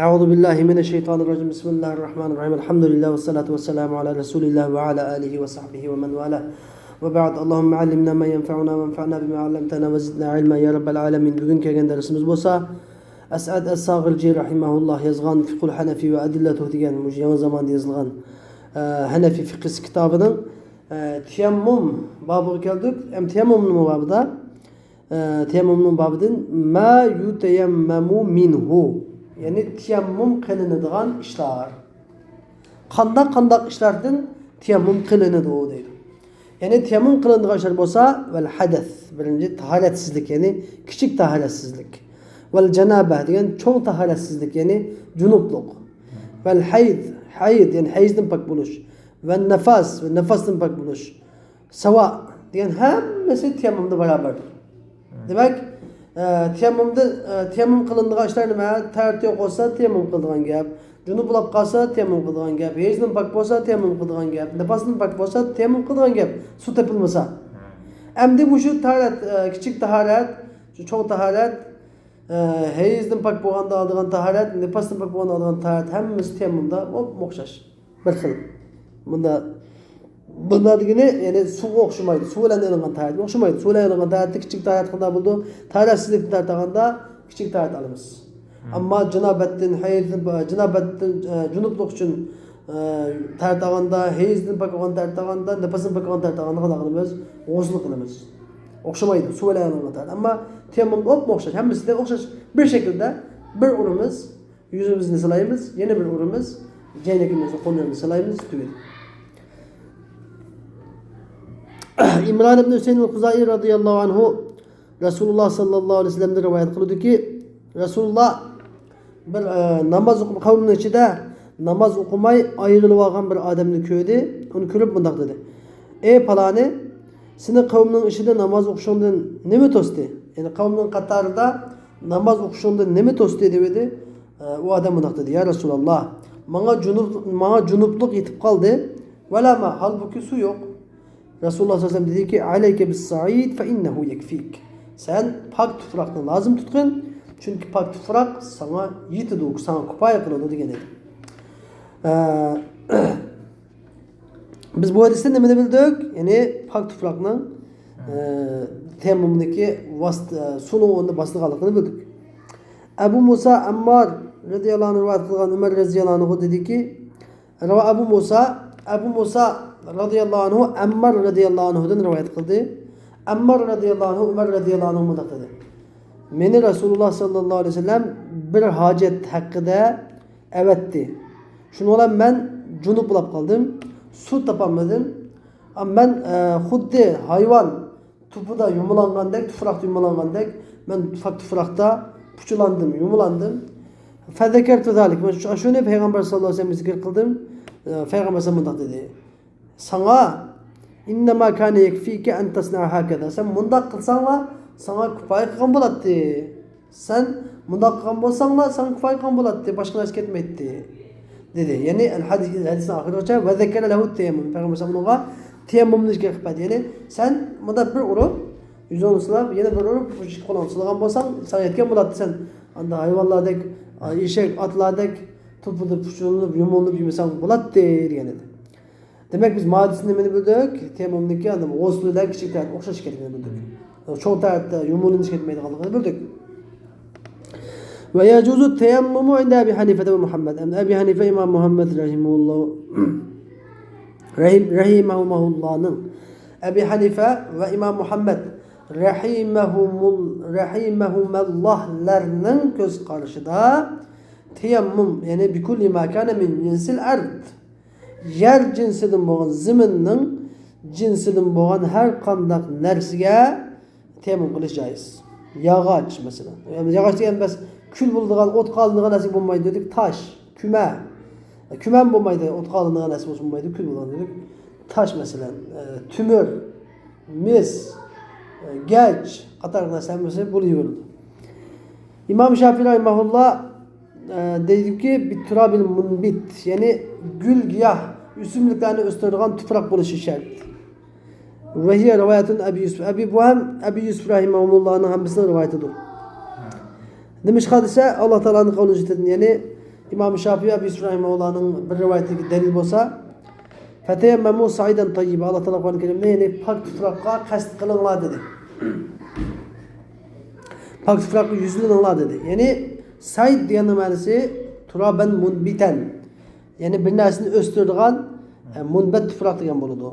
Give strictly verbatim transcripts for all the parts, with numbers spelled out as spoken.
أعوذ بالله من الشيطان الرجيم. بسم الله الرحمن الرحيم. الحمد لله والصلاة والسلام على رسول الله وعلى آله وصحبه ومن والاه. وبعد. اللهم علمنا ما ينفعنا وانفعنا بما علمتنا وزدنا علما يا رب العالمين. بۈگۈن كەلگەن دەرسىمىز بولسا ئەسئەد ئەس-ساغىرجى رەھىمەھۇللاھ يازغان فىقھۇل ھەنەفى ۋە ئەدىللەتۇھ دېگەن مۇشۇ يېڭى زاماندا يېزىلغان، ئە، ھەنەفى فىقھىسى كىتابىنىڭ، ئە، تەيەممۇم بابىغا كەلدۇق. ھەم تەيەممۇمنىڭ بابىدا، ئە، تەيەممۇمنىڭ بابىدىن ما يۇتەيەممەمۇ مىنھۇ، يەنى تەيەممۇم قىلىنىدىغان ئىشلار. قانداق، قانداق ئىشلاردىن تەيەممۇم قىلىنىدۇ دەيدۇ. يەنى تەيەممۇم قىلىنىدىغان ئىشلار بولسا، ۋەل ھەدەس، بىرىنچى تاھارەتسىزلىك، يەنى كىچىك تاھارەتسىزلىك. ۋەل جانابە دېگەن چوڭ تاھارەتسىزلىك، يەنى جۇنۇپلۇق. ۋەل ھەيز، ھەيز، يەنى ھەيزدىن پاك بولۇش. ۋەن نەفاس، ۋە نەپاستىن پاك بولۇش. ساۋا دېگەن ھەممىسى تەيەممۇمدا باراۋەردۇر. دېمەك، ئە، تەيەممۇمدا، ئە، تەيەممۇم قىلىنىدىغان ئىشلار نېمە؟ تەھارەت يوق بولسا تەيەممۇم قىلىدىغان گەپ. جۇنۇپ بولاپ قالسا تەيەممۇم قىلىدىغان گەپ. ھەيزدىن پاك بولسا تەيەممۇم قىلىدىغان گەپ. نەپاستىن پاك بولسا تەيەممۇم قىلىدىغان گەپ. سۇ تېپىلمىسا. ئەمدى مۇشۇ تاھارەت، ئە، كىچىك تاھارەت، شۇ چوڭ تاھارەت، ئە، ھەيزدىن پاك بولغاندا ئالىدىغان تاھارەت، نەپاستىن پاك بولغاندا ئالىدىغان تاھارەت ھەممىسى تەيەممۇمدا ئوپمۇ ئوخشاش. بىر خىل. بۇندا، بۇندا دېگىنى، يەنى سۇغا ئوخشىمايدۇ. سۇ بىلەن ئېلىنغان تاھارەت ئوخشىمايدۇ. سۇ بىلەن ئېلىنغان تاھارەتتە كىچىك تاھارەت قانداق بولىدۇ؟ تاھارەتسىزلىكتىن تارتىغاندا كىچىك تاھارەت ئالىمىز. ئەمما جانابەتتىن، ھەيز، جانابەتتىن، ئە، جۇنۇپلۇق ئۈچۈن، ئە، تاھارەت ئالغاندا، ھەيزدىن پاك بولغان تاھارەت ئالغاندا، نەپەستىن پاك بولغان تاھارەت ئالغاندا قانداق قىلىمىز؟ غۇسۇل قىلىمىز. ئوخشىمايدۇ. سۇ بىلەن ئېلىنغان تاھارەت. ئەمما تەيەممۇم ئوپمۇ ئوخشاش. ھەممىسىدە ئوخشاش. بىر شەكىلدە بىر ئۇرىمىز. يۈزىمىزنى سىلايمىز، يەنە بىر ئۇرىمىز، جەينىكىمىزنى، قوللىرىمىزنى سىلايمىز، تۈگىدى. ئىمران ئىبن ھۈسەيىن ئەل-خۇزائىي رەزىيەللاھۇ ئەنھۇ رەسۇلۇللاھ سەللەللاھۇ ئەلەيھى ۋەسەللەمدىن رىۋايەت قىلىدۇكى، رەسۇلۇللاھ بىر، ئە، ناماز ئوقۇپ، قەۋمىنىڭ ئىچىدە ناماز ئوقۇماي ئايرىلىۋالغان بىر ئادەمنى كۆردى. ئۇنى كۆرۈپ مۇنداق دېدى: «ئەي پالانى، سېنى قەۋمنىڭ ئىچىدە ناماز ئوقۇشۇڭدىن نېمە توستى؟» يەنى قەۋمنىڭ قاتارىدا ناماز ئوقۇشۇڭدىن نېمە توستى دېۋىدى. ئۇ ئادەم مۇنداق دېدى: «يا رەسۇلاللاھ، ماڭا جۇنۇپ، ماڭا جۇنۇپلۇق يېتىپ قالدى. ۋەلەما، ھالبۇكى سۇ يوق.» رەسۇلۇللاھ سەللەللاھۇ ئەلەيھى ۋەسەللەم دېدىكى: «ئەلەيكە بىسسەئىد فەئىننەھۇ يەكفىك.» سەن پاك تۇپراقنى لازىم تۇتقىن، چۈنكى پاك تۇپراق ساڭا يېتىدۇ، ساڭا كۇپايە قىلىدۇ دېگەن ئىدى. ئە، بىز بۇ ھەدىستىن نېمىنى بىلدۇق؟ يەنى پاك تۇپراقنىڭ، ئە، تەيەممۇمدىكى ۋاسىتە، سۇنىڭ ئورنىدا باسىدىغانلىقىنى بىلدۇق. ئەبۇ مۇسا ئەممار رەزىيەللاھۇ ئەنھۇ رىۋايەت قىلغان ئۆمەر رەزىيەللاھۇ ئەنھۇ دېدىكى، رەۋا ئەبۇ مۇسا، ئەبۇ مۇسا رەزىيەللاھۇ ئەنھۇ ئەممار رەزىيەللاھۇ ئەنھۇدىن رىۋايەت قىلدى. ئەممار رەزىيەللاھۇ ئەنھۇ، ئۆمەر رەزىيەللاھۇ ئەنھۇ مۇنداق دېدى: مېنى رەسۇلۇللاھ سەللەللاھۇ ئەلەيھى ۋەسەللەم بىر ھاجەت ھەققىدە ئەۋەتتى. شۇنىڭ بىلەن مەن جۇنۇپ بولاپ قالدىم. سۇ تاپالمىدىم. مەن، ئە، خۇددى ھايۋان توپىدا يۇمىلانغاندەك، تۇپراقتا يۇمىلانغاندەك، مەن تۇپراق، تۇپراقتا پۇچىلاندىم، يۇمىلاندىم. فەزەكەرتۇ زالىك. مەن شۇ، شۇنى پەيغەمبەر سەللەللاھۇ ئەلەيھى ۋەسەللەمگە زىكىر قىلدىم. ئە، پەيغەمبەر ئەلەيھىسسالام مۇنداق دېدى: ساڭا، ئىننەما كانە يەكفىكە ئەن تەسنەئە ھاكەزا. سەن مۇنداق قىلساڭلا، ساڭا كۇپايە قىلغان بولاتتى. سەن مۇنداق قىلغان بولساڭلا، ساڭا كۇپايە قىلغان بولاتتى، باشقا نەرسە كەتمەيتتى، دېدى. يەنى، ئەل ھەدىس، ھەدىسنىڭ ئاخىرىغىچە، ۋە زەكەرە لەھۇ تەيەممۇم. پەيغەمبەر ئۇنىڭغا تەيەممۇمنى زىكىر قىلىپ بەردى. يەنى، سەن مۇنداق بىر ئۇرۇپ، يۈزۈڭنى سىلاپ، يەنە بىر ئۇرۇپ، ئىككى قولۇڭنى سىلىغان بولساڭ، ساڭا يەتكەن بولاتتى. سەن ئاندا ھايۋانلاردەك، ئېشەك، ئاتلاردەك توپىدا پۇچۇلىنىپ، يۇمۇلۇپ يۈرمىسەڭ بولاتتى، دېگەن ئىدى. دېمەك، بىز مادىسىنى نېمىنى بىلدۇك؟ تەيەممۇمنىڭكى، ئاندىن غۇسلى بىلەن كىچىك تەھارەت ئوخشاش ئىكەنلىكىنى بىلدۇك. چوڭ تەھارەتتە يۇمۇرۇنۇش كەتمەيدىغانلىقىنى بىلدۇك. ۋە يەجۇزۇ تەيەممۇمۇ ئىندە ئەبى ھەنىفەتە ۋە مۇھەممەد. ئەمدى ئەبى ھەنىفە، ئىمام مۇھەممەد رەھىمەھۇللاھ، رەھىم، رەھىمەھۇمەھۇللاھنىڭ، ئەبى ھەنىفە ۋە ئىمام مۇھەممەد رەھىمەھۇمۇل، رەھىمەھۇمەللاھلەرنىڭ كۆز قارىشىدا تەيەممۇم، يەنى بىكۇللى ما كانە مىن جىنسىل ئەرد. يەر جىنسىدىن بولغان، زېمىننىڭ جىنسىدىن بولغان ھەر قانداق نەرسىگە تەيەممۇم قىلىش جائىز. ياغاچ، مەسىلەن. ياغاچ دېگەن بەس كۈل بولىدىغان، ئوتقا ئالىنىدىغان نەرسە بولمايدۇ دېدۇق. تاش، كۈمە. كۈمەمۇ بولمايدۇ، ئوتقا ئالىنىدىغان نەرسە بولسا بولمايدۇ، كۈل بولىدىغان دېدۇق. تاش، مەسىلەن، ئە، تۆمۈر، مىس، ئە، گەج قاتارلىق نەرسىلەر ھەممىسى بولۇۋېرىدۇ. ئىمام شافىئى رەھىمەھۇللا، ئە، دەيدۇكى، بىتتۇرابىل مۇنبىت، يەنى گۈل، گىياھ، ئۆسۈملۈكلەرنى ئۆستۈرىدىغان تۇپراق بولۇشى شەرت. ۋەھىيە رىۋايەتۇن ئەبى يۈسۈف. ئەبى، بۇ ھەم ئەبى يۈسۈف رەھىمەھۇمۇللانىڭ ھەممىسىنىڭ رىۋايىتىدۇر. نېمىشقا دېسە، ئاللا تائالانىڭ قەۋلىنى ئىشلىتىدۇ، يەنى ئىمام شافىئى، ئەبۇ يۈسۈپ رەھىمەھۇللاھنىڭ بىر رىۋايىتىدىكى دەلىل بولسا، فەتەيەممەمۇ سەئىدەن تەييىبا، ئاللا تائالا قۇرئان كەرىمدە، يەنى پاك تۇپراققا قەست قىلىڭلار دېدى. پاك تۇپراققا يۈزلىنىڭلار دېدى. يەنى سەئىد دېگەننىڭ مەنىسى تۇرابەن مۇنبىتەن. يەنى بىر نەرسىنى ئۆستۈرىدىغان، ئە، مۇنبەت تۇپراق دېگەن بولىدۇ.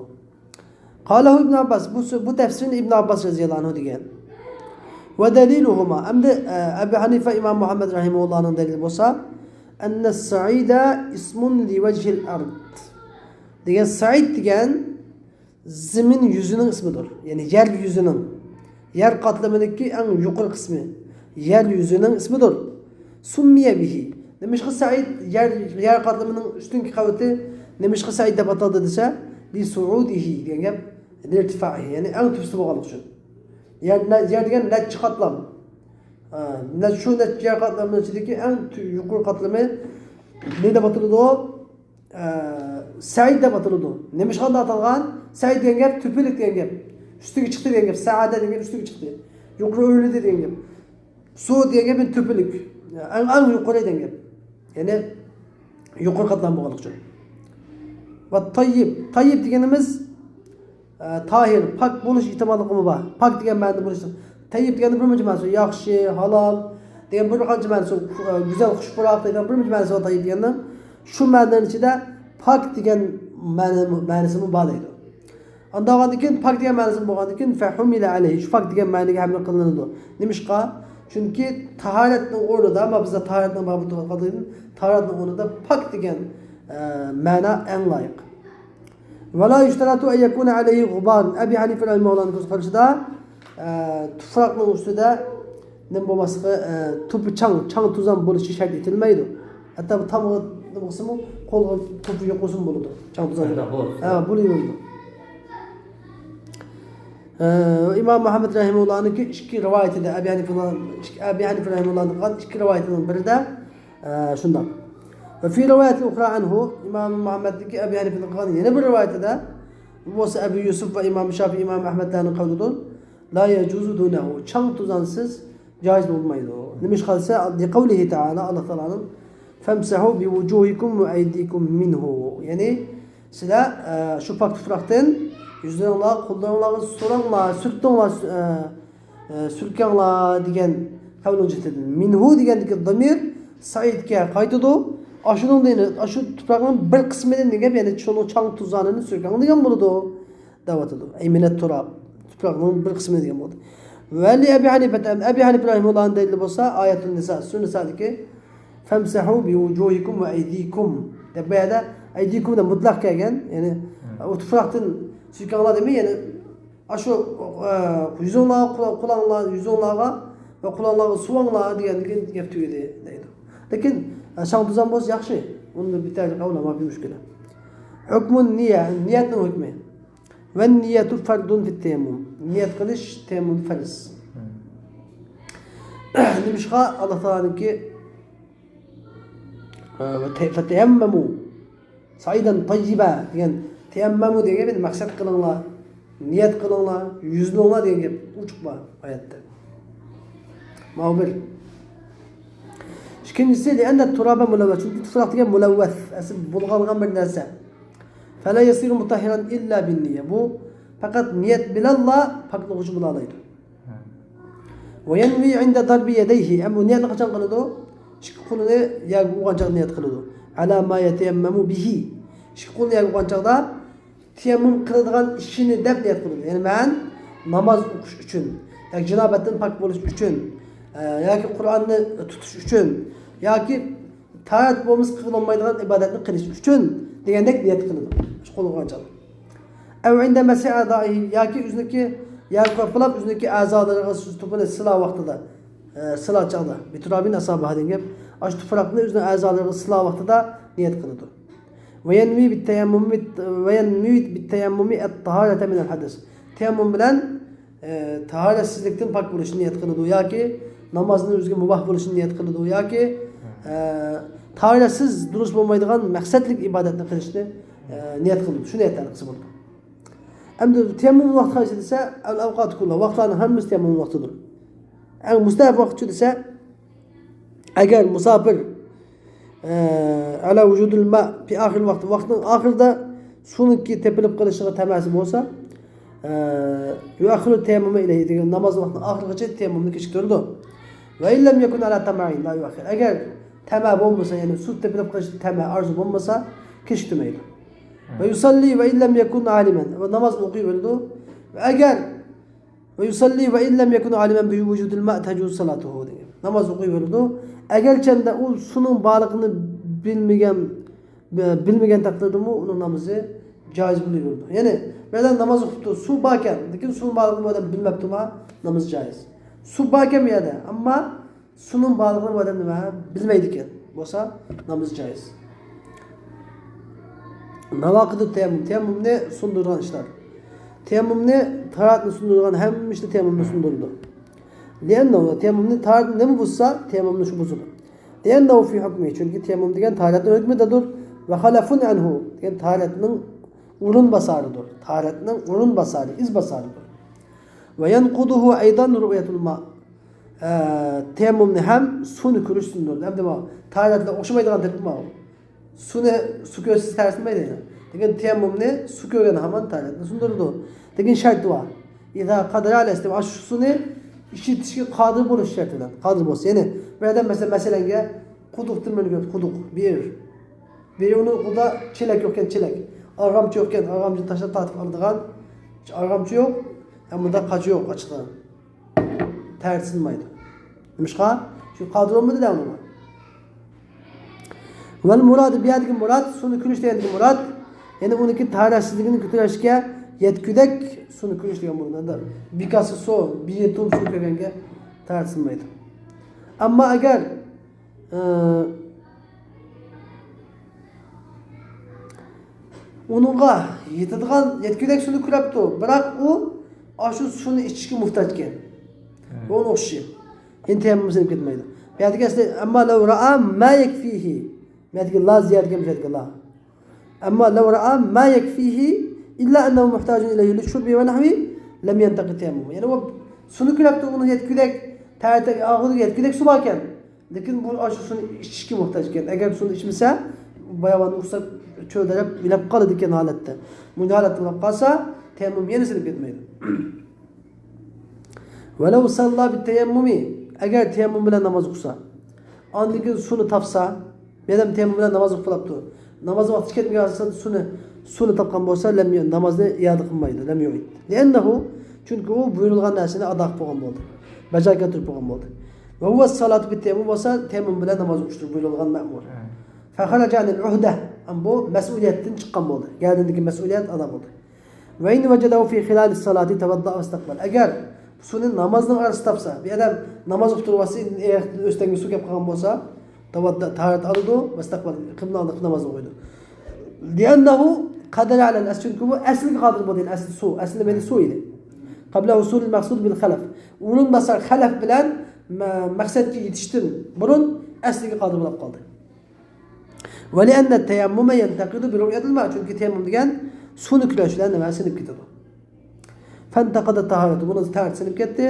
قاله ابن عباس، بۇ سۆ-، بۇ تەپسىرنى ئىبن ئابباس رەزىياللاھۇ ئەنھۇ دېگەن. ۋە دەلىلۇھۇما، ئەمدى، ئە، ئەبۇ ھەنىفە، ئىمام مۇھەممەد رەھىمەھۇللاھنىڭ دەلىلى بولسا، ئەننە سەئىدە ئىسمۇن لىۋەجھىل ئەرد دېگەن، سەئىد دېگەن زېمىن يۈزىنىڭ ئىسمىدۇر. يەنى يەر يۈزىنىڭ، يەر قاتلىمىدىكى ئەڭ يۇقىرى قىسمى، يەر يۈزىنىڭ ئىسمىدۇر. سۇممىيە بىھى. نېمىشقا سەئىد يەر، يەر قاتلىمىنىڭ ئۈستۈنكى قەۋىتى نېمىشقا سەئىد دەپ ئاتالدى دېسە، لىسۇئۇدىھى دېگەن گەپ، لىرتىفائىھى، يەنى ئەڭ تۈپسىدە بولغانلىقى ئۈچۈن. يەر، نە-، يەر دېگەن نەچچە قاتلام. ئە، نە-، شۇ نەچچە يەر قاتلىمىنىڭ ئىچىدىكى ئەڭ تۈ-، يۇقىرى قاتلىمى نېمە دەپ ئاتىلىدۇ؟ ئە، سەئىد دەپ ئاتىلىدۇ. نېمىشقا ئاتالغان؟ سەئىد دېگەن گەپ تۆپىلىك دېگەن گەپ. ئۈستىگە چىقتى دېگەن گەپ. سەئادە دېگەن گەپ ئۈستىگە چىقتى. يۇقىرى ئۆرلىدى دېگەن گەپ. سۇ دېگەن گەپ تۆپىلىك. ئەڭ، ئەڭ يۇقىرى دېگەن گەپ. يەنى يۇقىرى قاتلام بولغانلىقى ئۈچۈن. ۋە تەييىب. تەييىب دېگىنىمىز، ئە، تاھىر، پاك بولۇش ئېھتىماللىقىمۇ بار. پاك دېگەن مەنىدە بولۇش. تەييىب دېگەندە بىر مۇنچە مەنىسى، ياخشى، ھالال دېگەن بىر قانچە مەنىسى، ئە، گۈزەل، خۇش پۇراق دېگەن بىر مۇنچە مەنىسى بار تەييىب دېگەننىڭ. شۇ مەنىنىڭ ئىچىدە پاك دېگەن مەنە-، مەنىسىمۇ بار دەيدۇ. ئاندىن بولغاندىن كېيىن، پاك دېگەن مەنىسى بولغاندىن كېيىن، فەھۇمىلە ئەلەيھى، شۇ پاك دېگەن مەنىگە ھەملە قىلىنىدۇ. نېمىشقا؟ چۈنكى تاھارەتنىڭ ئورنىدا، ما بىزدە تاھارەتنىڭ بابىدا تۇرغاندىن، تاھارەتنىڭ ئورنىدا پاك دېگەن، ئە، مەنا ئەڭ لايىق. ۋەلا يۇشتەرەتۇ ئەن يەكۇنە ئەلەيھى غۇبارۇن. ئەبى ھەنىفە رەھىمەھۇللاھنىڭ كۆز قارىشىدا، ئە، تۇپراقنىڭ ئۈستىدە نېمە بولماسلىقى، ئە، توپا چاڭ، چاڭ توزان بولۇشى شەرت ئېتىلمەيدۇ. ھەتتا بۇ تامغا نېمە قىلسىمۇ، قولغا توپا يۇقمىسىمۇ بولىدۇ. چاڭ توزان. ھە، بولىدۇ. ھە، بولىدۇ. ئە، ئىمام مۇھەممەد رەھىمەھۇللاھنىڭكى ئىككى رىۋايىتىدە، ئەبى ھەنىفە، ئەبى ھەنىفە رەھىمەھۇللاھنىڭ قىلغان ئىككى رىۋايىتىنىڭ بىرىدە، ئە، شۇنداق. ۋە فى رىۋايەتىن ئۇخرا ئەنھۇ، ئىمام مۇھەممەدنىڭكى ئەبى ھەنىفىنىڭ قىلغان يەنە بىر رىۋايىتىدە، بۇ بولسا ئەبۇ يۈسۈف ۋە ئىمام شافىئى، ئىمام ئەھمەدلەرنىڭ قەۋلىدۇر. لا يەجۇزۇ دۇنەھۇ، چاڭ توزانسىز جايىز بولمايدۇ. نېمىشقا دېسە، لىقەۋلىھى تەئالا، ئاللا تائالانىڭ، فەمسەھۇ بىۋۇجۇھىكۇم ۋە ئەيدىكۇم مىنھۇ. يەنى سىلەر، ئە، شۇ پاك تۇپراقتىن يۈزلىرىڭلار، قوللىرىڭلارغا سۇرۇڭلار، سۈرتۈڭلار، ئە، ئە، سۈركەڭلار دېگەن قەۋلنىڭ جىددىدىن. مىنھۇ دېگەندىكى زامىر سەئىدكە قايتىدۇ. ئاشۇنىڭدىن، ئاشۇ تۇپراقنىڭ بىر قىسمىدىن دېگەن گەپ، يەنى شۇنىڭ چاڭ توزانىنى سۈركەڭ دېگەن بولىدۇ. دەۋاتىدۇ. ئەي مىنەت تۇراب. تۇپراقنىڭ بىر قىسمى دېگەن بولدى. ۋە لى ئەبى ھەنىفە، ئەبى ھەنىفە رەھىمەھۇللاھنىڭ دەلىلى بولسا، ئايەتۇن نىسا، سۈرە نىسادىكى، فەمسەھۇ بىۋۇجۇھىكۇم ۋە ئەيدىكۇم دەپ، بۇ يەردە ئەيدىكۇم دەپ مۇتلەق كەلگەن. يەنى، ئۇ تۇپراقتىن سۈركەڭلار دېمەي، يەنى ئاشۇ، ئە، يۈزۈڭلار، قۇلا-، قۇلاڭلار، يۈزۈڭلارغا ۋە قۇلاڭلارغا سۇۋاڭلار دېگەندىكىن گەپ تۈگىدى دەيدۇ. لېكىن، ئە، چاڭ توزان بولسا ياخشى. ئۇندا بىتەرلىك ئەۋلا، ماپى مۈشكۈلە. ھۆكمۇن نىيە، نىيەتنىڭ ھۆكمى. ۋەننىيەتۇ فەردۇن فىت تەيەممۇم. نىيەت قىلىش تەيەممۇم پەرز. نېمىشقا ئاللا تائالانىڭكى، ئە، ۋە تە-، فەتەيەممەمۇ سەئىدەن تەييىبە دېگەن، تەيەممەمۇ دېگەن گەپ مەقسەت قىلىڭلار، نىيەت قىلىڭلار، يۈزلىنىڭلار دېگەن گەپ ئوچۇق بار ئايەتتە. ماۋۇ بىر. ئىككىنچىسى، لىئەننە تۇرابە مۇلەۋۋەس. چۈنكى تۇپراق دېگەن مۇلەۋۋەس، ئەسلى بۇلغانغان بىر نەرسە. فەلا يەسىرۇ مۇتەھھىرەن ئىللا بىننىيە. بۇ پەقەت نىيەت بىلەنلا پاكلىغۇچى بولالايدۇ. ۋەيەنۋى ئىندە دەربى يەدەيھى. ئەمما بۇ نىيەتنى قاچان قىلىدۇ؟ ئىككى قولىنى يەرگە ئۇرغان چاغدا نىيەت قىلىدۇ. ئەلا ما يەتەيەممەمۇ بىھى. ئىككى قولىنى يەرگە ئۇرغان چاغدا تەيەممۇم قىلىدىغان ئىشىنى دەپ نىيەت قىلىدۇ. يەنى مەن ناماز ئوقۇش ئۈچۈن، ياكى جانابەتتىن پاك بولۇش ئۈچۈن، ئە، ياكى قۇرئاننى تۇتۇش ئۈچۈن، ياكى تاھارەت بولمىسا قىلىنمايدىغان ئىبادەتنى قىلىش ئۈچۈن دېگەندەك نىيەت قىلىدۇ. شۇ قولغا ئالغان چاغدا. ئەۋ ئىندە مەسىھى ئەزائىھى، ياكى ئۆزىنىڭكى، ياكى قوپلاپ ئۆزىنىڭكى ئەزالىرىغا سۇ توپىنى سىلا ۋاقتىدا، ئە، سىلا چاغدا، بىتۇرابىن ئەسابەھا دېگەن گەپ، ئاشۇ تۇپراقنى ئۆزىنىڭ ئەزالىرىغا سىلا ۋاقتىدا نىيەت قىلىدۇ. ۋەيەنۋى بىتتەيەممۇمى، ۋەيەنۋى بىتتەيەممۇمى ئەتتاھارەتە مىنەل ھەدەس. تەيەممۇم بىلەن ئە، تاھارەتسىزلىكتىن پاك بولۇشنى نىيەت قىلىدۇ ياكى نامازنىڭ ئۆزىگە مۇباھ بولۇشىنى نىيەت قىلىدۇ ياكى، ئە، تاھارەتسىز دۇرۇس بولمايدىغان مەقسەتلىك ئىبادەتنى قىلىشنى، ئە، نىيەت قىلىدۇ. شۇ نىيەتلەرنى قىلسا بولىدۇ. ئەمدى تەيەممۇم ۋاقتى قايسى دېسە، ئەل ئەۋقاتۇ كۇللا، ۋاقىتلارنىڭ ھەممىسى تەيەممۇم ۋاقتىدۇر. ئەڭ مۇستەھەب ۋاقىتچۇ دېسە، ئەگەر مۇساپىر ئە، ئەلا ۋۇجۇدىل ماء فى ئاخىرىل ۋاقتى، ۋاقىتنىڭ ئاخىرىدا سۇنىڭكى تېپىلىپ قېلىشىغا تەمەسى بولسا، ئە، يۇئەخخىرۇ تەيەممۇمە ئىلەيھى دېگەن، ناماز ۋاقتىنىڭ ئاخىرىغىچە تەيەممۇمنى كېچىكتۈرىدۇ. ۋە ئىن لەم يەكۇن ئەلا تەمەئىن لا يۇئەخخىر. ئەگەر تەمە بولمىسا، يەنى سۇ تېپىلىپ قېلىش تەمە، ئارزۇ بولمىسا، كېچىكتۈرمەيدۇ. ۋە يۇسەللى ۋە ئىن لەم يەكۇن ئالىمەن. ۋە نامازنى ئوقۇيۋېرىدۇ. ۋە ئەگەر، ۋە يۇسەللى ۋە ئىن لەم يەكۇن ئالىمەن بى ۋۇجۇدىل ماء تەجۇزۇ سالاتۇھۇ دېگەن. ناماز ئوقۇيۋېرىدۇ. ئەگەرچەندە ئۇ سۇنىڭ بارلىقىنى بىلمىگەن، بىلمىگەن تەقدىردىمۇ ئۇنىڭ نامىزى جايىز بولۇۋېرىدۇ. يەنى، بىر ئادەم ناماز ئوقۇپتۇ، سۇ باركەن، لېكىن سۇنىڭ بارلىقىنى بۇ ئادەم بىلمەپتۇما، نامىزى جايىز. سۇ باركەن بۇ يەردە، ئەمما سۇنىڭ بارلىقىنى بۇ ئادەم نېمە، بىلمەيدىكەن. بولسا نامىزى جايىز. ناۋاقىدۇ تەيەممۇم، تەيەممۇمنى سۇندۇرىدىغان ئىشلار. تەيەممۇمنى، تاھارەتنى سۇندۇرىدىغان ھەممە ئىشتا تەيەممۇمنى سۇندۇرىدۇ. لىئەننەھۇ، تەيەممۇمنى، تاھارەتنى نېمە بۇزسا، تەيەممۇمنى شۇ بۇزىدۇ. لىئەننەھۇ فى ھۇكمى، چۈنكى تەيەممۇم دېگەن تاھارەتنىڭ ھۆكمىدىدۇر. ۋە خەلەفۇن ئەنھۇ دېگەن تاھارەتنىڭ ئورۇنباسارىدۇر. تاھارەتنىڭ ئورۇنباسارى، ئىزباسارىدۇر. ۋە يەنقۇدۇھۇ ئەيزەن رۇئيەتۇل ما. ئە، تەيەممۇمنى ھەم سۇنى كۆرۈش سۇندۇرىدۇ. ئەمدى بۇ تاھارەتلەر ئوخشىمايدىغان تەرىپى بار. سۇنى، سۇ كۆرسە تەرسىنمەيدۇ. لېكىن تەيەممۇمنى سۇ كۆرگەن ھامان تاھارەتنى سۇندۇرىدۇ. لېكىن شەرتى بار. ئىزا قەدەرە ئەلەستىما، شۇ سۇنى ئىشلىتىشكە قادىر بولۇش شەرتى بىلەن. قادىر بولسا، يەنى بىر ئادەم مەسىلەن، مەسىلەنگە، قۇدۇقتىن بىر قۇدۇق، بىر. بىر ئۇنىڭ قولىدا چېلەك يوقكەن، چېلەك. ئارغامچا يوقكەن، ئارغامچا تاشلاپ تارتىپ ئالىدىغان. ئارغامچا يوق، ھەم بۇنداق قاچا يوق، ئاچىقى. تەرتىسىنمايدۇ. نېمىشقا؟ چۈنكى قادىر بولمىدى دە ئۇنىڭغا. ۋەل مۇراد، بۇ يەردىكى مۇراد، سۇنى كۆرۈش دېگەندىكى مۇراد، يەنى ئۇنىڭكى تاھارەتسىزلىكىنى كۆتۈرۈشكە يەتكۈدەك سۇنى كۆرۈش دېگەن بولىدۇ. ئەمدى بىر كاسا سۇ، بىر يېتىم سۇ كۆرگەنگە تەرتىسىنمايدۇ. ئەمما ئەگەر، ئى، ئۇنىڭغا يېتىدىغان، يەتكۈدەك سۇنى كۆرۈپتۇ، بىراق ئۇ ئاشۇ سۇنى ئىچىشكە موھتاج ئىكەن. بۇ ئۇنىڭ ئوخشىشى. يەنە تەيەممۇم سېلىپ كەتمەيدۇ. بۇ يەردىكى ئەسلى، ئەمما لەۋ رەئا ما يەكفىھى. بۇ يەردىكى لا زىيادە كەلمىگەن، بۇ يەردىكى لا. ئەمما لەۋ رەئا ما يەكفىھى ئىللا ئەننەھۇ مۇھتاجۇن ئىلەيھى لىشۇربى ۋە نەھۋى لەم يەنتەقىد تەيەممۇمۇ. يەنى ئۇ سۇنى كۆرۈپتۇ، ئۇنىڭ يەتكۈدەك، تەرىتى ئاغرىدى، يەتكۈدەك سۇ باركەن. لېكىن بۇ ئاشۇ سۇنى ئىچىشكە موھتاج ئىكەن. ئەگەر سۇنى ئىچمىسە، باياۋان ئۇرسا چۆلدە يەپ ئۆلۈپ قالىدىكەن ھالەتتە. بۇنداق ھالەتتە بولۇپ قالسا، تەيەممۇم يەنە سېلىپ كەتمەيدۇ. ۋەلەۋ سەللا بىتەيەممۇمى، ئەگەر تەيەممۇم بىلەن ناماز ئوقۇسا، ئاندىن كېيىن سۇنى تاپسا، بىر ئادەم تەيەممۇم بىلەن ناماز ئوقۇپ بولاپتۇ. ناماز ۋاقتى كەتمىگەن ھالدا سۇنى، سۇنى تاپقان بولسا، لەم يۇ-، نامازنى ئىئادە قىلمايدۇ، لەم يۇئىد. لىئەننەھۇ، چۈنكى ئۇ بۇيرۇلغان نەرسىنى ئادا قىلىپ بولغان بولدى. بەجا كەلتۈرۈپ بولغان بولدى. ۋە ھۇۋە سالاتۇ بىتەيەممۇم بولسا، تەيەممۇم بىلەن ناماز ئوقۇشتۇر بۇيرۇلغان مەمۇر. فەخەرەجە ئەنىل ئۇھدە، ئەمما بۇ مەسئۇلىيەتتىن چىققان بولدى. گەردىنىدىكى مەسئۇلىيەت ئادا بولدى. ۋە ئىن ۋەجەدەھۇ فى خىلالىس سالاتى تەۋەددەئە ۋەستەقبەل. ئەگەر سۇنى نامازنىڭ ئارىسىدا تاپسا، بىر ئادەم ناماز ئوقۇپ تۇرۇۋاتسا، ئېرىقتىن ئۆستەڭگە سۇ كەپ قالغان بولسا، تەۋەددە، تاھارەت ئالىدۇ، ۋەستەقبەل، قىبلە ئالدىغا ناماز ئوقۇيدۇ. لىئەننەھۇ قەدەرە ئەلەل ئەسلى، چۈنكى بۇ ئەسلىگە قادىر بولدى، يەنى ئەسلى سۇ، ئەسلى نېمە ئىدى؟ سۇ ئىدى. قەبلە ھۇسۇلىل مەقسۇد بىل خەلەف. ئورۇنباسار خەلەف بىلەن مە-، مەقسەتكە يېتىشتىن بۇرۇن ئەسلىگە قادىر بولۇپ قالدى. ۋەلىئەننە تەيەممۇمە يەنتەقىدۇ بىرۇئيەتىل ما، چۈنكى تەيەممۇم دېگەن سۇنى كۆرۈش بىلەن نېمە سىنىپ كېتىدۇ. فەنتەقەدە تاھارەتۇ، بۇنىڭ تاھارەت سىنىپ كەتتى،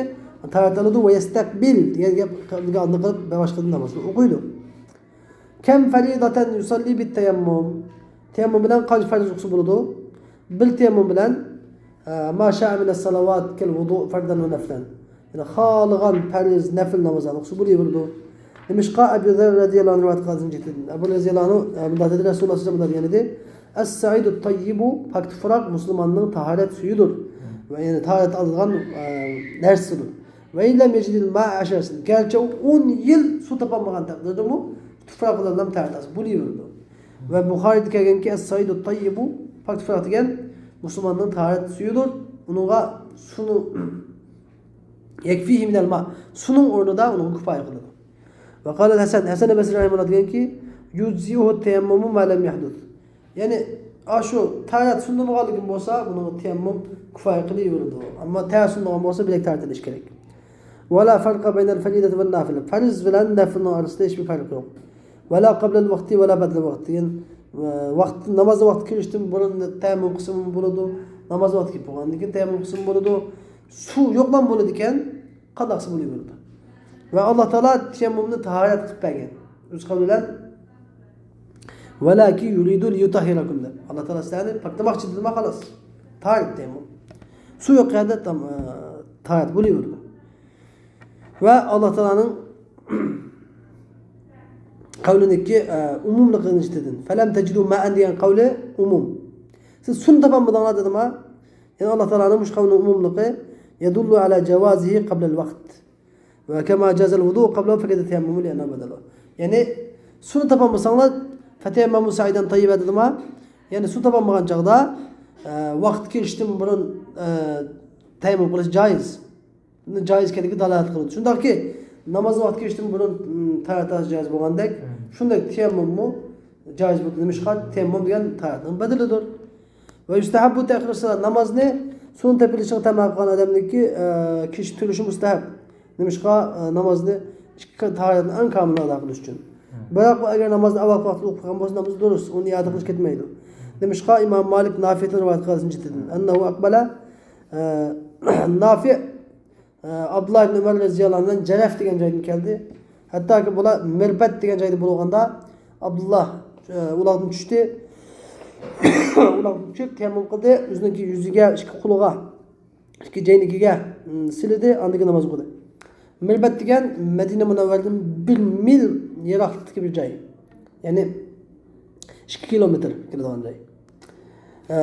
تاھارەت ئالىدۇ، ۋە يەستەقبىل دېگەن گەپ، دېگەن ئالدىنى قىلىپ، باشقىدىن نامازنى ئوقۇيدۇ. كەم فەرىدەتەن يۇسەللى بىتەيەممۇم، تەيەممۇم بىلەن قانچە پەرز ئوقۇسا بولىدۇ؟ بىر تەيەممۇم بىلەن، ئە، ما شاء مىنەس سالەۋات كەل ۋۇدۇ فەردەن ۋە نەفلەن. يەنى خالىغان پەرز، نەپىل نامازلارنى ئوقۇسا بولۇۋېرىدۇ. نېمىشقا؟ ئەبۇ زەر رەزىيەللاھۇ ئەنھۇ رىۋايەت قىلغان ھەدىستىن. ئەبۇ رەزىيەللاھۇ ئەنھۇ، ئە، مۇنداق دېدى، رەسۇلۇللاھ سەللەللاھۇ ئەلەيھى ۋەسەللەم مۇنداق دېگەن ئىدى، ئەس-سەئىدۇت تەييىبۇ، پاك تۇپراق مۇسۇلماننىڭ تاھارەت سۈيىدۇر. ۋە يەنى تاھارەت ئالىدىغان، ئە، نەرسىسىدۇر. ۋە ئىن لەم يەجىدىل ماء ئەشرە سىنىن. گەرچە ئۇ ئون يىل سۇ تاپالمىغان تەقدىردىمۇ، تۇپراق بىلەن تاھارەت ئالسا بولۇۋېرىدۇ. ۋە بۇخارىيدا كەلگەنكى، ئەس-سەئىدۇت تەييىبۇ، پاك تۇپراق دېگەن مۇسۇلماننىڭ تاھارەت سۈيىدۇر. ئۇنىڭغا سۇنىڭ يەكفىھى مىنەل ما، سۇنىڭ ئورنىدا ئۇنىڭغا كۇپايە قىلىدۇ. ۋە قالەل ھەسەن، ھەسەن بەسرى رەھىمەھۇللاھ دېگەنكى، يۇجزىئۇھۇ تەيەممۇمۇ ما لەم يەھدۇس. يەنى، ئاشۇ تاھارەت سۇندۇرمىغانلىكىم بولسا، بۇنىڭغا تەيەممۇم كۇپايە قىلىۋېرىدۇ. ئەمما تاھارەت سۇندۇرغان بولسا، بۆلەك تاھارەت ئېلىش كېرەك. ۋەلا فەرقە بەينەل فەرىدەتى ۋەن نافىلە. پەرز بىلەن نەپىلنىڭ ئارىسىدا ھېچبىر پەرق يوق. ۋەلا قەبلەل ۋەقتى ۋەلا بەئدەل ۋەقتى. دېگەن، ۋە ۋاقىت، ناماز ۋاقتى كىرىشتىن بۇرۇن تەيەممۇم قىلسىمۇ بولىدۇ، ناماز ۋاقتى كىرىپ بولغاندىن كېيىن تەيەممۇم قىلسىمۇ بولىدۇ. سۇ يوقلام بولىدىكەن، قانداقسى بولۇۋېرىدۇ. ۋە ئاللا تائالا تەيەممۇمنى تاھارەت قىلىپ بەرگەن. ئۆز قەۋلى بىلەن ۋەلاكىن يۇرىدۇ لىيۇتەھھىرەكۇم دەپ. ئاللا تائالا سىلەرنى پاكلىماقچى دېدىما، خالاس. تاھارەت تەيەممۇم. سۇ يوق يەردە تام-، ئە، تاھارەت بولۇۋېرىدۇ. ۋە ئاللا تائالانىڭ قەۋلىنىڭكى، ئە، ئومۇملۇقىنى ئىشلىتىدۇ. فەلەم تەجىدۇ مائەن دېگەن قەۋلى ئومۇم. سىز سۇنى تاپالمىدىڭلار دېدىما. يەنى ئاللا تائالانىڭ مۇشۇ قەۋلىنىڭ ئومۇملۇقى يەدۇللۇ ئەلا جاۋازىھى قەبلەل ۋەقت. ۋە كەما جازەل ۋۇدۇئۇ قەبلەھۇ فەقەد تەيەممەمۇ لىئەننەھۇ بەدەلۇ. يەنى سۇنى تاپالمىساڭلار، فەتەيەممەمۇ سەئىدەن تەييىبەن دېدىما. يەنى سۇ تاپالمىغان چاغدا، ئە، ۋاقىت كىرىشتىن بۇرۇن، ئە، تەيەممۇم قىلىش جايىز. جايىز ئىكەنلىكىگە دالالەت قىلىدۇ. شۇنداقكى، نامازنىڭ ۋاقتى كىرىشتىن بۇرۇن، ئىم، تاھارەت ئالىش جايىز بولغاندەك، مم، شۇنداق تەيەممۇممۇ جايىز بولىدۇ. نېمىشقا؟ تەيەممۇم دېگەن تاھارەتنىڭ بەدىلىدۇر. ۋە يۇستەھەببۇ تەخىرۇ سالا، نامازنى سۇنى تېپىلىشىغا تامام قىلغان ئادەمنىڭكى، ئە، كېچىكتۈرۈشى مۇستەھەب. نېمىشقا؟ ئە، نامازنى ئىككى تاھارەتنى ئەڭ كامىل ئادا قىلىش ئۈچۈن. مم. بىراق بۇ ئەگەر نامازنى ئاۋۋالقى ۋاقتىدا ئوقۇپ قالغان بولسا، نامىزى دۇرۇس، ئۇنى ئىئادە قىلىش كەتمەيدۇ. نېمىشقا؟ ئىمام مالىك نافىئدىن رىۋايەت قىلغان، ئەننەھۇ ئەقبەلە، ئە، نافىئ، ئە، ئابدۇللا ئىبن ئۆمەر رەزىياللاھۇ ئەنھۇدىن جەرەف دېگەن جايدىن كەلدى. ھەتتاكى بۇلار مىربەت دېگەن جايدا بولغاندا، ئابدۇللا، ئە، ئۇلاغدىن چۈشتى. ئۇلاغدىن چۈشۈپ، تەيەممۇم قىلدى. ئۆزىنىڭكى يۈزىگە، ئىككى قولىغا، ئىككى جەينىكىگە، ئىم، سىلىدى، ئاندىن كېيىن ناماز ئوقۇدى. مىربەت دېگەن مەدىنە مۇنەۋۋەرىدىن بىر مىل يىراقلىقتىكى بىر جاي. يەنى ئىككى كىلومېتىر كېلىدىغان جاي. ئە،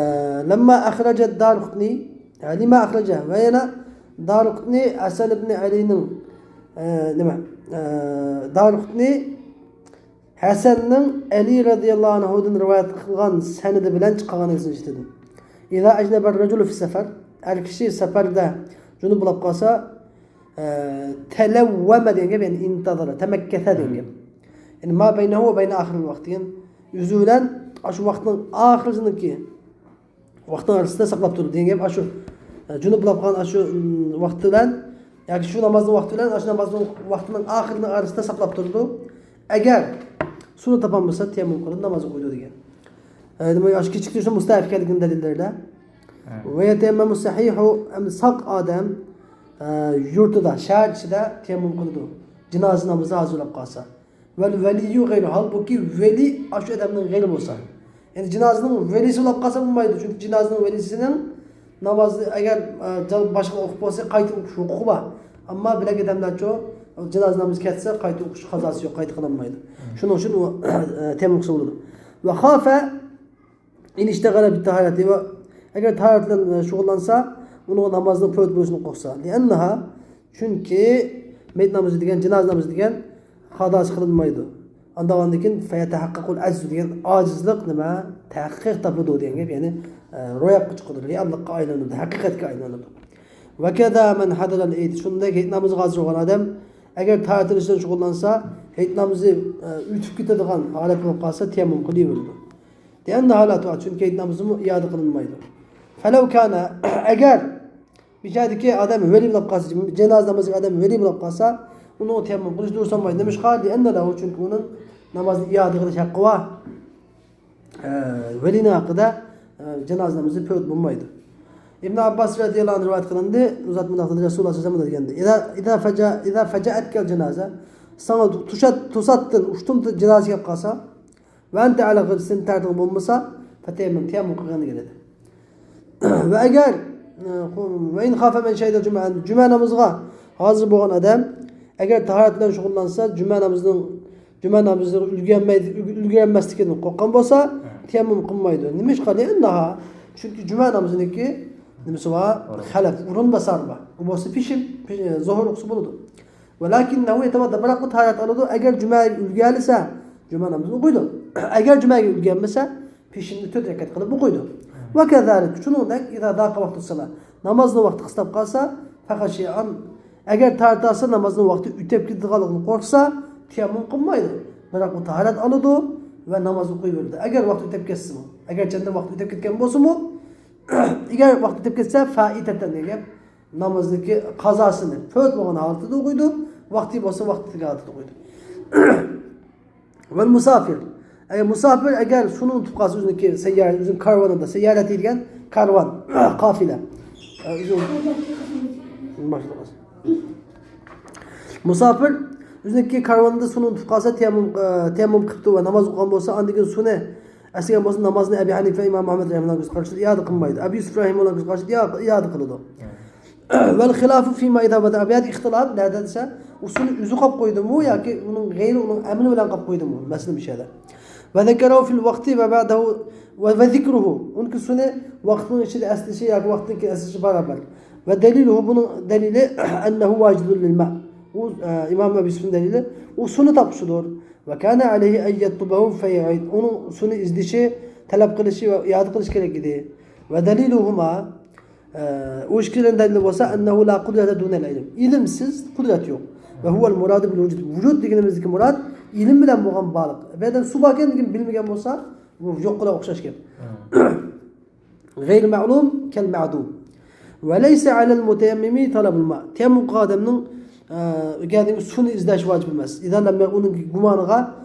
لەمما ئەخرەجە دارىقۇتنى، ھە، لىما ئەخرەجە، ۋە يەنە دارىقۇتنى ھەسەن ئىبنى ئەلىنىڭ، ئە، نېمە، ئە، دارىقۇتنى ھەسەننىڭ ئەلى رەزىياللاھۇ ئەنھۇدىن رىۋايەت قىلغان سەنىدى بىلەن چىققان ھەدىسىنى ئىشلىتىدۇ. ئىزا ئەجنەبەر رەجۇلۇ فىس سەفەر، ئەر كىشى سەپەردە جۇنۇپ بولاپ قالسا، ئە، تەلەۋۋەمە دېگەن گەپ، يەنى ئىنتەزەرە، تەمەككەسە دېگەن گەپ. يەنى ما بەينەھۇ ۋە بەينە ئاخىرىل ۋاقىت دېگەن، ئۆزى بىلەن ئاشۇ ۋاقىتنىڭ ئاخىرىنىڭكى ۋاقىتنىڭ ئارىسىدا ساقلاپ تۇرىدۇ دېگەن گەپ ئاشۇ. ئە، جۇنۇپ بولاپ قالغان ئاشۇ، ئىم، ۋاقتى بىلەن ياكى شۇ نامازنىڭ ۋاقتى بىلەن ئاشۇ نامازنىڭ ۋاقتىنىڭ ئاخىرىنىڭ ئارىسىدا ساقلاپ تۇرىدۇ. ئەگەر سۇنى تاپالمىسا، تەيەممۇم قىلىپ ناماز ئوقۇيدۇ دېگەن. ئە، دېمەك، ئاشۇ كېچىكتۈرۈشنىڭ مۇستەھەب ئىكەنلىكىنىڭ دەلىللىرىدە. ھە. ۋە يەتەيەممەمۇ سەھىھۇ، ئەمدى ساق ئادەم، ئە، يۇرتىدا، شەھەر ئىچىدە تەيەممۇم قىلىدۇ. جىنازا نامىزى ھازىرلاپ قالسا. ۋەل ۋەلىييۇ غەيرۇ، ھالبۇكى ۋەلى ئاشۇ ئادەمنىڭ غەيرى بولسا. يەنى جىنازىنىڭ ۋەلىسى بولاپ قالسا بولمايدۇ. چۈنكى جىنازىنىڭ ۋەلىسىنىڭ نامازنى ئەگەر، ئە، جان باشقىلار ئوقۇپ بولسا، قايتا ئوقۇش ھوقۇقى بار. ئەمما بىلەك ئادەملەرچۇ، جىنازا نامىزى كەتسە، قايتا ئوقۇش قازاسى يوق، قايتا قىلالمايدۇ. شۇنىڭ ئۈچۈن ئۇ، ئە، تەيەممۇم قىلسا بولىدۇ. ۋە خافە ئىن ئىشتەغەلە بىتتاھارەتى، ۋە ئەگەر تاھارەت بىلەن، ئە، شۇغۇللانسا، ئۇنىڭ نامازنىڭ پەۋت بولۇشىنى قورقسا. لىئەننەھا، چۈنكى مەيىت نامىزى دېگەن، جىنازا نامىزى دېگەن قازاسى قىلىنمايدۇ. ئاندىن كېيىن فەيەتەھەققەقۇل ئەجزۇ دېگەن ئاجىزلىق نېمە؟ تەھەققىق تاپىدۇ دېگەن گەپ، يەنى، ئە، روياپقا چىقىدۇ، رېئاللىققا ئايلىنىدۇ، ھەقىقەتكە ئايلىنىدۇ. ۋەكەزا مەن ھەدەرەل ئىد، شۇنداق ھېيت نامىزىغا ھازىر بولغان ئادەم، ئەگەر تاھارەت ئېلىش بىلەن شۇغۇللانسا، ھېيت نامىزى، ئە، ئۆتۈپ كېتىدىغان ھالەت بولۇپ قالسا، تەيەممۇم قىلىۋېرىدۇ. لىئەننەھا لا تۇئاد، چۈنكى ھېيت نامىزىمۇ ئىئادە قىلىنمايدۇ. فەلەۋ كانە، ئەگەر بىچارىدىكى ئادەم ۋەلى بولاپ قالسا، جانازا نامىزىدىكى ئادەم ۋەلى بولاپ قالسا، ئۇنىڭ تەيەممۇم قىلىش دۇرۇس بولمايدۇ. نېمىشقا؟ لىئەننە لەھۇ، چۈنكى ئۇنىڭ نامازنى ئىئادە قىلىش ھەققى بار. ئە، ۋەلىنىڭ ھەققىدە، ئە، جانازا نامىزى پەۋت بولمايدۇ. ئىبن ئابباس رەزىياللاھۇ ئەنھۇ رىۋايەت قىلىندى. ئۇ زات مۇنداق دېدى، رەسۇلۇللا سەللەللاھۇ ئەلەيھى ۋەسەللەم دېگەندە، ئىزا، ئىزا فەجە-، ئىزا فەجەئەتكەل جانازا، ساڭا توسات-، توساتتىن، ئۇشتۇمتۇت جانازا كەپ قالسا، ۋە ئەنتە ئەلا غىرسىن، تەرىتىڭ بولمىسا، فەتەيەممەم، تەيەممۇم قىلغىن دېگەن ئىدى. ۋە ئەگەر، ۋە ئىن خافە مەن شەھىدەل جۇمە، جۈمە نامىزىغا ھازىر بولغان ئادەم، ئەگەر تاھارەت بىلەن شۇغۇللانسا، جۈمە نامىزىنىڭ، جۈمە نامىزىغا ئۈلگۈرەلمەي-، ئۈلگۈرەلمەسلىكىدىن قورققان بولسا، تەيەممۇم قىلمايدۇ. نېمىشقا؟ لىئەننەھا، چۈنكى جۈمە نامىزىنىڭكى نېمىسى بار؟ خەلەپ، ئورۇنباسارى بار. ئۇ بولسا پېشىن، پېش-، زۇھۇر ئوقۇسا بولىدۇ. ۋەلاكىننەھۇ يەتەۋەددا، بىراق ئۇ تاھارەت ئالىدۇ، ئەگەر جۈمەگە ئۈلگۈرەلىسە، جۈمە نامىزىنى ئوقۇيدۇ. ئەگەر جۈمەگە ئۈلگۈرەلمىسە، پېشىننى تۆت رەكەت قىلىپ ئوقۇيدۇ. ۋە كەزالىك، شۇنىڭدەك، ئىزا زاقە ۋاقتۇ سالا، نامازنىڭ ۋاقتى قىستاپ قالسا، فەخەشىيە ئەن، ئەگەر تاھارەت ئالسا، نامازنىڭ ۋاقتى ئۆتۈپ كېتىدىغانلىقىنى قورقسا، تەيەممۇم قىلمايدۇ. بىراق ئۇ تاھارەت ئالىدۇ ۋە ناماز ئوقۇيۋېرىدۇ. ئەگەر ۋاقتى ئۆتۈپ كەتسىمۇ، ئەگەرچەندە ۋاقتى ئۆتۈپ كەتكەن بولسىمۇ، ئەگەر ۋاقتى ئۆتۈپ كەتسە، فائىتەتەن دېگەن گەپ، نامازنىڭكى قازاسىنى پەۋت بولغان ھالىتىدە ئوقۇيدۇ، ۋاقتى بولسا ۋاقتىدىكى ھالىتىدە ئوقۇيدۇ. ۋەل مۇسافىر. ئەگەر مۇساپىر، ئەگەر شۇنى ئۇنتۇپ قالسا، ئۆزىنىڭكى سەييارە، ئۆزىنىڭ كارۋانىدا، سەييارەتى دېگەن كارۋان، قافىلە. ئە، ئۆزىنىڭ، مۇساپىر، ئۆزىنىڭكى كارۋانىدا سۇنى ئۇنتۇپ قالسا، تەيەممۇم، ئە، تەيەممۇم قىپتۇ ۋە ناماز ئوقۇغان بولسا، ئاندىن كېيىن سۇنى ئەسلىگەن بولسا، نامازنى ئەبى ھەنىفە، ئىمام ئەھمەد رەھىمەھۇللاھنىڭ كۆز قارىشىدا ئىئادە قىلمايدۇ. ئەبى يۈسۈپ رەھىمەھۇللاھنىڭ كۆز قارىشىدا ئىئا-، ئىئادە قىلىدۇ. ۋەل خىلاپۇ فىما ئىزا ۋەدەئە. بۇ يەردە ئىختىلاپ نەدە دېسە، ئۇ سۇنى ئۆزى قاپ قويدىمۇ ياكى ئۇنىڭ غەيرى ئۇنىڭ ئەمىلى بىلەن قاپ قويدىمۇ؟ مەسىلە مۇشۇ يەردە. ۋە زەكەرەھۇ فىل ۋەقتى ۋە بەئدەھۇ ۋە، ۋە زىكرۇھۇ. ئۇنىڭكى سۇنى ۋاقىتنىڭ ئىچىدە ئەسلىشى ياكى ۋاقىتتىن كېيىن ئەسلىشى باراۋەر. ۋە دەلىلۇھۇ، بۇنىڭ دەلىلى ئەننەھۇ ۋاجىدۇن لىل ماء. ئۇ، ئە، ئىمام ئەبى يۈسۈپنىڭ دەلىلى ئۇ سۇنى تاپقۇچىدۇر. ۋە كانە ئەلەيھى ئەن يەتلۇبەھۇ فەيۇئىد. ئۇنىڭ سۇنى ئىزدىشى، تەلەپ قىلىشى ۋە ئىئادە قىلىشى كېرەك ئىدى. ۋە دەلىلۇھۇما، ئە، ئۇ ئىككىلىنىڭ دەلىلى بولسا، ئەننەھۇ لا قۇدرەتە دۇنەل ئىلم. ئىلىمسىز قۇدرەت يوق. ۋە ھۇۋەل مۇرادۇ بىل ۋۇجۇد. ۋۇجۇد دېگىنىمىزدىكى مۇراد ئىلىم بىلەن بولغان بارلىق. بۇ يەردە سۇ باركەنلىكىنى بىلمىگەن بولسا، بۇ يوققىلا ئوخشاش گەپ. غەيرى مەلۇم كەل مەدۇم. ۋە لەيسە ئەلەل مۇتەيەممىمى تەلەبۇل ما. تەيەممۇم قىلغان ئادەمنىڭ، ئە، ئۆگەندىكى سۇنى ئىزدەش ۋاجىپ ئەمەس. ئىزا لەم يەقۇن، ئۇنىڭ گۇمانىغا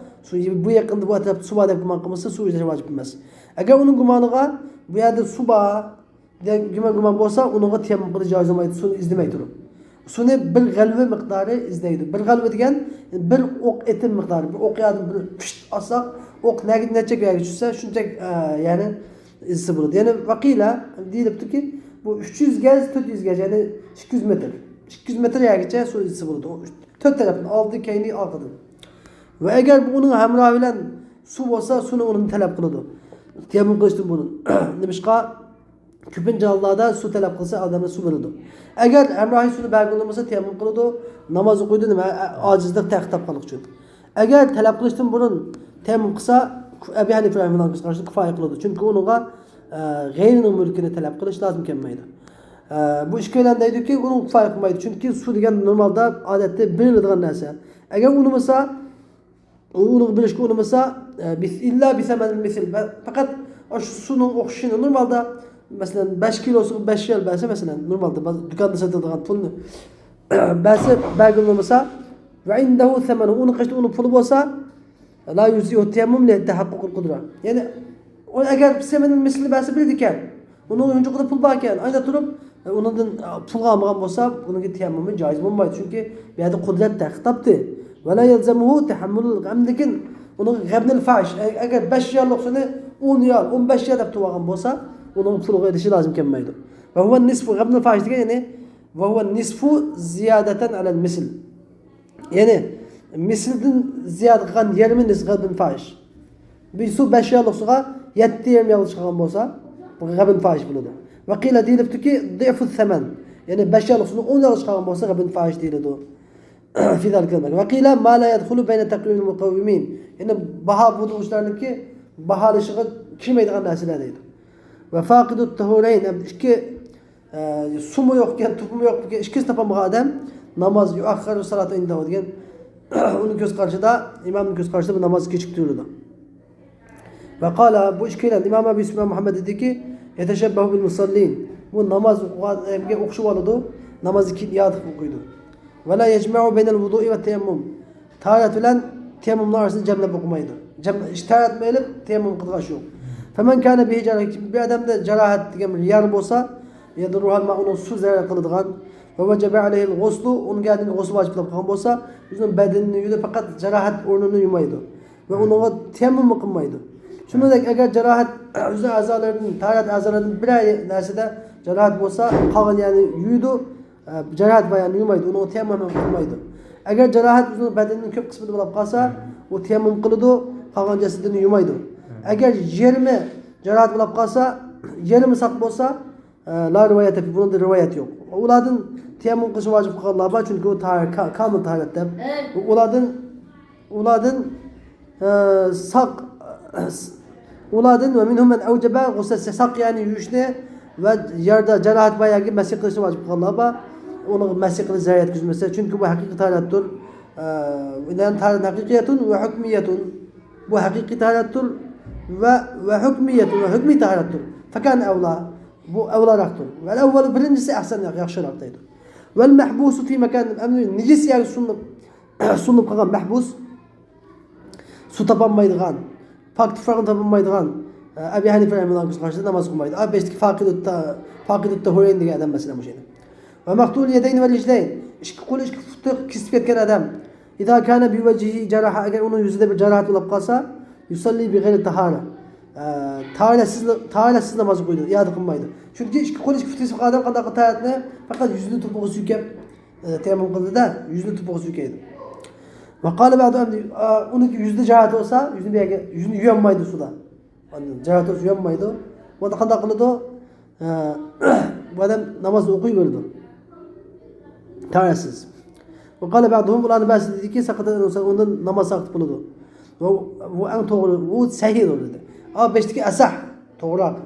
سۇ، بۇ يېقىندا بۇ ئەتراپتا سۇ بار دەپ گۇمان قىلمىسا، سۇ ئىزدەش ۋاجىپ ئەمەس. ئەگەر ئۇنىڭ گۇمانىغا بۇ يەردە سۇ بار دېگەن گۇمان، گۇمان بولسا، ئۇنىڭغا تەيەممۇم قىلىش جائىز بولمايدۇ، سۇنى ئىزدىمەي تۇرۇپ. سۇنى بىر غەلۋە مىقدارى ئىزدەيدۇ. بىر غەلۋە دېگەن بىر ئوق ئېتىم مىقدارى. بىر ئوق ياردىن بىر پىشت ئاتساق، ئوق نەگە، نەچچە يەرگە چۈشسە، شۇنچە، ئە، يەنى ئىزدىسە بولىدۇ. يەنى ۋەقىلە دېيىلىپتۇكى، بۇ ئۈچ يۈز گەز، تۆت يۈز گەز، يەنى ئىككى يۈز مېتىر. ئىككى يۈز مېتىر يەرگىچە سۇ ئىزدىسە بولىدۇ. تۆت تەرەپتىن، ئالدى، كەينى، ئارقىدىن. ۋە ئەگەر بۇ ئۇنىڭ ھەمراھى بىلەن سۇ بولسا، سۇنى ئۇنىڭدىن تەلەپ قىلىدۇ. تەيەممۇم قىلىشتىن بۇرۇن. نېمىشقا؟ كۆپىنچە ھاللاردا سۇ تەلەپ قىلسا، ئادەملەر سۇ بېرىدۇ. ئەگەر ھەمراھى سۇنى بەرگىلى بولمىسا، تەيەممۇم قىلىدۇ، ناماز ئوقۇيدۇ، نېمە، ئاجىزلىق، تەخت تاپقانلىق ئۈچۈن. ئەگەر تەلەپ قىلىشتىن بۇرۇن تەيەممۇم قىلسا، ئەبى ھەنىفە رەھىمەھۇللاھنىڭ كۆز قارىشىدا كۇپايە قىلىدۇ. چۈنكى ئۇنىڭغا، ئە، غەيرىنىڭ مۈلكىنى تەلەپ قىلىش لازىم كەلمەيدۇ. ئە، بۇ ئىككىيلەن دەيدۇكى، ئۇنىڭ كۇپايە قىلمايدۇ. چۈنكى سۇ دېگەن نورمالدا، ئادەتتە بېرىلىدىغان نەرسە. ئەگەر ئۇنىمىسا، ئۇ ئۇنىڭغا بېرىشكە ئۇنىمىسا، ئە، بىس-، ئىللا بىسەمەنىل مىسل. پەقەت ئاشۇ سۇنىڭ ئوخشىشىنى نورمالدا، مەسىلەن، بەش كىلوسىغا بەش رىيال بەرسە، مەسىلەن، نورمالدا باز-، دۇكاندا سېتىلىدىغان پۇلنى بەرسە، بەرگىلى بولمىسا، ۋە ئىندەھۇ سەمەنۇ، ئۇنىڭ قېشىدا ئۇنىڭ پۇلى بولسا، لا يۇجزىئۇ تەيەممۇم لىتەھەققۇقىل قۇدرە. يەنى، ئۇ ئەگەر سەمەنىل مىسلىنى بەرسە بىلىدىكەن، ئۇنىڭ يونچۇقىدا پۇل باركەن، ئايدا تۇرۇپ، ئۇنىڭدىن پۇلغا ئالمىغان بولسا، ئۇنىڭكى تەيەممۇمى جائىز بولمايدۇ. چۈنكى بۇ يەردە قۇدرەت تەخت تاپتى. ۋە لا يەلزەمۇھۇ تەھەممۇلۇل غەم، لېكىن ئۇنىڭ غەبنىل فاھىش، ئەگەر بەش رىياللىق سۇنى ئون رىيال، ئون بەش رىيال دەپ تۇرۇۋالغان بولسا، ئۇنىڭ پۇلغا ئېلىشى لازىم كەلمەيدۇ. ۋە ھۇۋە نىسفۇ غەبنىل فاھىش دېگەن، يەنى، ۋە ھۇۋە نىسفۇ زىيادەتەن ئەلەل مىسل. يەنى، مىسلدىن زىيادە قىلغان يېرىمى نىسفۇ غەبنىل فاھىش. بىر سۇ بەش رىياللىق سۇغا يەتتە يېرىم رىيالغا چىقارغان بولسا، بۇ غەبن فاھىش بولىدۇ. ۋە قىيلە دېيىلىپتۇكى، ضعف الثمن. يەنى بەش رىياللىق سۇنى ئون رىيالغا چىقارغان بولسا، غەبن فاھىش دېيىلىدۇ. في ذلك المكان. ۋە قىيلە ما لا يدخل بين تقويم المقومين. يەنى باھا بۇ دېگۈچىلەرنىڭكى باھالىشىغا كىرمەيدىغان نەرسىلەر دەيدۇ. ۋە فاقىدۇ تەھۇرەين، ئىككى ئە، سۇمۇ يوق ئىكەن، توپىمۇ يوق ئىكەن، ئىككىسىنى تاپالمىغان ئادەم ناماز يۇئەخخەرۇ سالاتا ئىندەھۇ دېگەن، ئۇنىڭ كۆز قارىشىدا، ئىمامنىڭ كۆز قارىشىدا بۇ ناماز كېچىكتۈرۈلىدۇ. ۋە قالا، بۇ ئىككىيلەن، ئىمام ئەبۇ يۈسۈپ، ئىمام مۇھەممەد دېدىكى، يەتەشەببەھۇ بىل مۇسەللىن، بۇ ناماز ئوقۇغان ئادەمگە ئوخشىۋالىدۇ، نامازدىن كېيىن ئىئادە قىلىپ ئوقۇيدۇ. ۋە لا يەجمەئۇ بەينەل ۋۇدۇئى ۋە تەيەممۇم. تاھارەت بىلەن تەيەممۇمنىڭ ئارىسىنى جەملەپ ئوقۇمايدۇ. جەم-، تاھارەتمۇ ئېلىپ، تەيەممۇم قىلىدىغان ئىش يوق. فەمەن كانە بىھى جاراھە، بىر ئادەمدە جاراھەت دېگەن بىر يارا بولسا، يەدۇررۇھەل ماء، ئۇنىڭ سۇ زەرەر قىلىدىغان، ۋە ۋەجەبە ئەلەيھىل غۇسلۇ، ئۇنىڭ ئادەمگە غۇسۇل ۋاجىپ بولۇپ قالغان بولسا، ئۆزىنىڭ بەدىنىنى يۇيىدۇ، پەقەت جاراھەت ئورنىنى يۇمايدۇ. ۋە ئۇنىڭغا تەيەممۇممۇ قىلمايدۇ. شۇنىڭدەك، ئەگەر جاراھەت ئۆزىنىڭ ئەزالىرىدىن، تاھارەت ئەزالىرىدىن بىرەر نەرسىدە جاراھەت بولسا، قالغان يەرنى يۇيىدۇ، ئە، جاراھەت بار يەرنى يۇمايدۇ، ئۇنىڭغا تەيەممۇم قىلمايدۇ. ئەگەر جاراھەت ئۆزىنىڭ بەدىنىنىڭ كۆپ قىسمىدا بولۇپ قالسا، ئۇ تەيەممۇم قىلىدۇ، قالغان جەسىتىنى يۇمايدۇ. ئەگەر يېرىمى جاراھەت بولۇپ قالسا، يېرىمى ساق بولسا، ئە، لا رىۋايەتە فىھ، بۇنىڭدا رىۋايەت يوق. ئۇلاردىن تەيەممۇم قىلىش ۋاجىپ قىلغانلار بار، چۈنكى ئۇ تاھار-، کا-، كامىل تاھارەت دەپ. ئۇلاردىن، ئۇلاردىن، ئە، ساق، ئۇلاردىن ۋە مىنھۇم مەن ئەۋجەبە غۇسلە، ساق يەرنى يۇيۇشنى ۋە ياردا جاراھەت بار يەرگە مەسح قىلىشنى ۋاجىپ قىلغانلار بار. ئۇنىڭغا مەسح قىلىش زەرەر يەتكۈزمىسە، چۈنكى بۇ ھەقىقىي تاھارەتتۇر. ئە، يەنى تاھارەت ھەقىقىيەتۇن ۋە ھۆكمىيەتۇن. بۇ ھەقىقىي تاھارەتتۇر ۋە، ۋە ھۆكمىيەتۇن ۋە ھۆكمىي تاھارەتتۇر. فەكان ئەۋلا. بۇ ئەۋلاراقتۇر. ۋەل ئەۋۋەلۇ، بىرىنچىسى، ئەھسەن، ياخشىراق دەيدۇ. ۋەل مەھبۇسۇ فى مەكان، ئەمدى نىجىس يەرگە سۇنۇپ، سۇنۇپ قالغان مەھبۇس، سۇ تاپالمايدىغان، پاك تۇپراقنى تاپالمايدىغان، ئەبى ھەنىفە رەھىمەھۇللاھنىڭ كۆز قارىشىدا ناماز قىلمايدۇ. ئا، بەشتىكى فاقىدۇت تا-، فاقىدۇت تەھۇرەين دېگەن ئادەم مەسىلەن مۇشۇ. ۋە مەقتۇل يەدەينى ۋەل رىجلەين، ئىككى قولى، ئىككى پۇتى كېسىپ كەتكەن ئادەم. إذا كان بوجهه جراحة، ئەگەر ئۇنىڭ يۈزىدە بىر جاراھەت بولۇپ قالسا، يصلي بغير طهارة. ئە، تاھارەتسىز، تاھارەتسىز ناماز ئوقۇيدۇ، ئىئادە قىلمايدۇ. چۈنكى ئىككى قولى ئىككى پۇتى سىقىپ قالغان ئادەم قانداق قىلىدۇ تاھارەتنى؟ پەقەت يۈزىنى توپىغا سۈيكەپ، ئە، تەيەممۇم قىلىدۇ-دە، يۈزىنى توپىغا سۈيكەيدۇ. وقال بعضهم، ئە، ئۇنىڭكى يۈزىدە جاراھەت بولسا، يۈزىنى بۇ يەرگە، يۈزىنى يۇيالمايدۇ سۇدا. ئاندىن جاراھەت بولسا يۇيالمايدۇ. بۇندا قانداق قىلىدۇ؟ ئە، بۇ ئادەم نامازنى ئوقۇيۋېرىدۇ. تاھارەتسىز. وقال بعضهم، ئۇلارنىڭ بەزىسى دېدىكى، ساقىت، ئۇندىن ناماز ساقىت بولىدۇ. بۇ، بۇ ئەڭ توغرا، بۇ سەھىھدۇر دېدى. ئا، بېشىدىكى ئەسەھ، توغراق.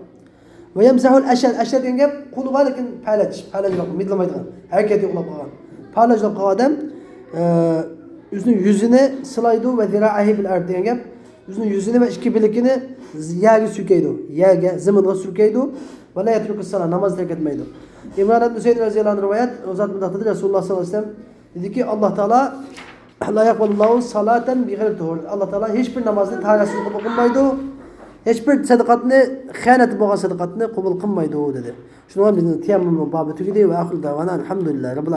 ويمسح الأشد، ئەشەد دېگەن گەپ قولى بار، لېكىن پەلەج، پەلەج بولۇپ، مىدىرلىمايدىغان، ھەرىكەت يوق بولۇپ قالغان. پەلەج بولۇپ قالغان ئادەم، ئە، ئۆزىنىڭ يۈزىنى سىلايدۇ، وذراعيه بالأرض دېگەن گەپ، ئۆزىنىڭ يۈزىنى ۋە ئىككى بىلىكىنى يەرگە سۈركەيدۇ، يەرگە، زېمىنغا سۈركەيدۇ. ولا يترك الصلاة، نامازنى تەرك ئەتمەيدۇ. ئىمران ئىبن ھۈسەيىن رەزىيەللاھۇ ئەنھۇ رىۋايەت، ئۇ زات مۇنداق دېدى، رەسۇلۇللاھ سەللەللاھۇ ئەلەيھى ۋەسەللەم دېدىكى، ئاللاھ تائالا لا يقبل الله صلاة بغير طهور. ئاللاھ تائالا ھېچ بىر نامازنى تاھارەتسىز قوبۇل قىلمايدۇ. ھېچ بىر سەدىقاتنى، خىيانەت بولغان سەدىقاتنى قوبۇل قىلمايدۇ دېدى. شۇنىڭغا بىزنىڭ تەيەممۇمنىڭ بابى تۈگىدى. وآخر دعوانا الحمد لله رب العالمين.